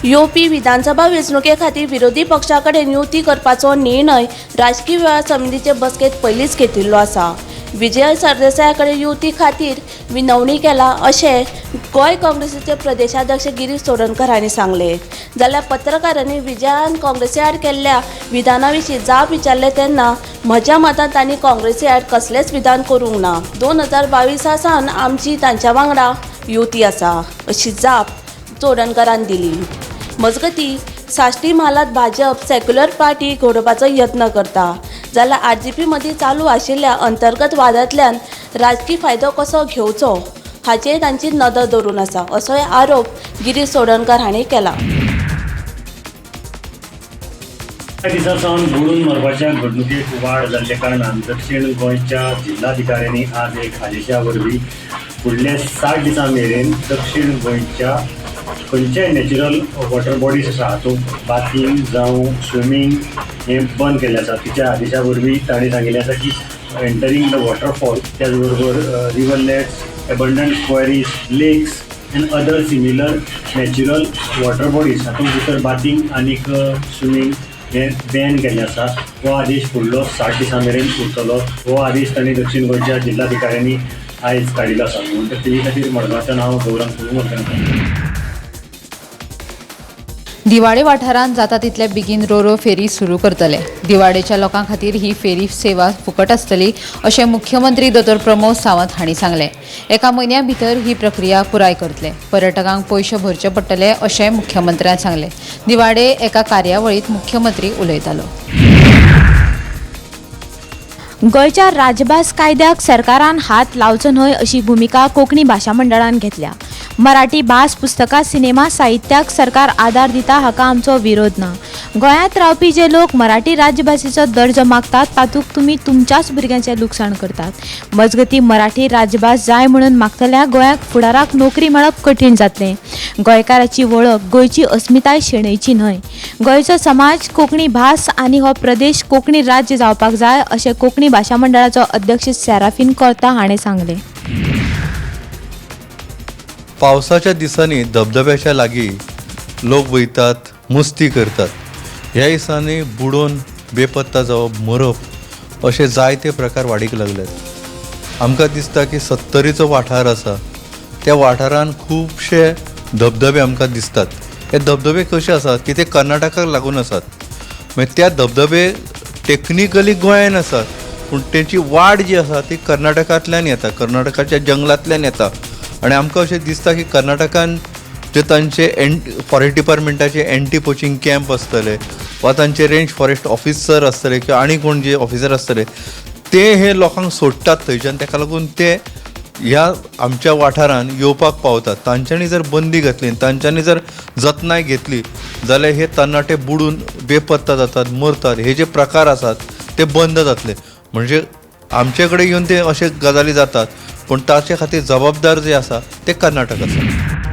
येवपी विधानसभा वेंचणुके खातीर विरोधी पक्षा कडेन युती करपाचो निर्णय राजकी वेव्हार समितीचे बसकेंत पयलींच घेतिल्लो आसा. विजय सरदेसाया कडेन युती खातीर विनवणी केला अशें गोंय काँग्रेसीचे प्रदेशाध्यक्ष गिरीश चोडणकर हांणी सांगलें. जाल्यार पत्रकारांनी विजयान काँग्रेसी आड केल्ल्या विधाना विशीं जाप विचारले तेन्ना म्हज्या मतान तांणी काँग्रेसी आड कसलेंच विधान करूंक ना. 2022 सावन आमची तांच्या वांगडा युती आसा अशी जाप चोडणकरान दिली. मजगती, साश्टी म्हालांत भाजप सेक्युलर पार्टी घडोवपाचो यत्न करता, जाल्यार आरजीपी मदीं चालू आशिल्ल्या अंतर्गत वादांतल्यान राजकी फायदो कसो घेवचो हाचेर तांची नदर दवरून आसा असोय आरोप गिरीश चोडणकर हांणी केला. दिसा सावन बुडून मरपाच्या घडणुकेक वाड जाल्ल्या कारणान दक्षिण गोंयच्या जिल्हाधिकाऱ्यांनी आज एक आदेशा वरवीं फुडल्या 60 दिसां मेरेन दक्षिण गोंयच्या खंयच्याय नॅचरल वॉटर बॉडीज आसा हातूंत बाथींग जावं स्विमींग हें बंद केल्लें आसा. तिच्या आदेशा वरवीं तांणी सांगिल्लें आसा की एंटरींग the waterfall, त्याच बरोबर rivulets, abandoned quarries, lakes and other similar natural water bodies हातूंत भितर बाथींग आनीक स्विमींग हें बॅन केल्लें आसा. हो आदेश फुडलो 60 दिसां मेरेन उरतलो. हो आदेश तांणी दक्षिण गोंयच्या जिल्हाधिकाऱ्यांनी आयज काडिल्लो आसा. म्हणटकच तेजे खातीर मडगांवच्यान हांव गौरांग प्रभू. दिवाडे वाठारांत जाता तितले बेगीन रोरो फेरी सुरू करतले. दिवाडेच्या लोकां खातीर ही फेरी सेवा फुकट आसतली अशें मुख्यमंत्री दोतोर प्रमोद सावंत हांणी सांगलें. एका म्हयन्या भितर ही प्रक्रिया पुराय करतले. पर्यटकांक पयशे भरचे पडटले अशें मुख्यमंत्र्यान सांगलें. दिवाडे एका कार्यावळींत मुख्यमंत्री उलयतालो. गोंयच्या राजभास कायद्याक सरकारान हात लावचो न्हय अशी भुमिका कोंकणी भाशा मंडळान घेतल्या. मराठी भास, पुस्तकां, सिनेमा, साहित्याक सरकार आदार दिता हाका आमचो विरोध ना. गोंयांत रावपी जे लोक मराठी राजभाशेचो दर्जो मागतात तातूंत तुमी तुमच्याच भुरग्यांचें लुकसाण करतात. मजगतीं, मराठी राजभास जाय म्हणून मागतल्या गोंयाक फुडाराक नोकरी मेळप कठीण जातलें. गोंयकाराची वळख, गोंयची अस्मिताय शेणयची न्हय. गोंयचो समाज, कोंकणी भास आनी हो प्रदेश कोंकणी राज्य जावपाक जाय अशें कोंकणी भाशा मंडळाचो अध्यक्ष सेराफीन कोर्ता हाणें सांगलें. पावसाच्या दिसांनी धबधब्याच्या लागीं लोक वयतात, मस्ती करतात. ह्या दिसांनी बुडोवन बेपत्ता जावप, मरप अशे जायते प्रकार वाडीक लागल्यात. आमकां दिसता की सत्तरीचो वाठार आसा, त्या वाठारान खुबशे धबधबे आमकां दिसतात. हे धबधबे कशे आसात की ते कर्नाटकाक लागून आसात. मागीर त्या धबधबे टॅक्निकली गोंयान आसात, पूण तेंची वाड जी आसा ती कर्नाटकांतल्यान येता, कर्नाटकाच्या जंगलांतल्यान येता. आनी आमकां अशें दिसता की कर्नाटकान जे तांचे एन फॉरेस्ट डिपार्टमेंटाचे एंटी पोचिंग कॅम्प आसतले वा तांचे रेंज फॉरेस्ट ऑफिसर आसतले किंवा आनी कोण जे ऑफिसर आसतले, ते हे लोकांक सोडटात थंयच्यान. ताका लागून ते ह्या आमच्या वाठारान येवपाक पावतात. तांच्यांनी जर बंदी घातली, तांच्यांनी जर जतनाय घेतली जाल्यार हे तरणाटे बुडून बेपत्ता जातात, मरतात, हे जे प्रकार आसात ते बंद जातले. म्हणजे आमचे कडेन येवन ते अशे गजाली जातात, पूण ताचे खातीर जबाबदार जे आसा ते कर्नाटक आसा.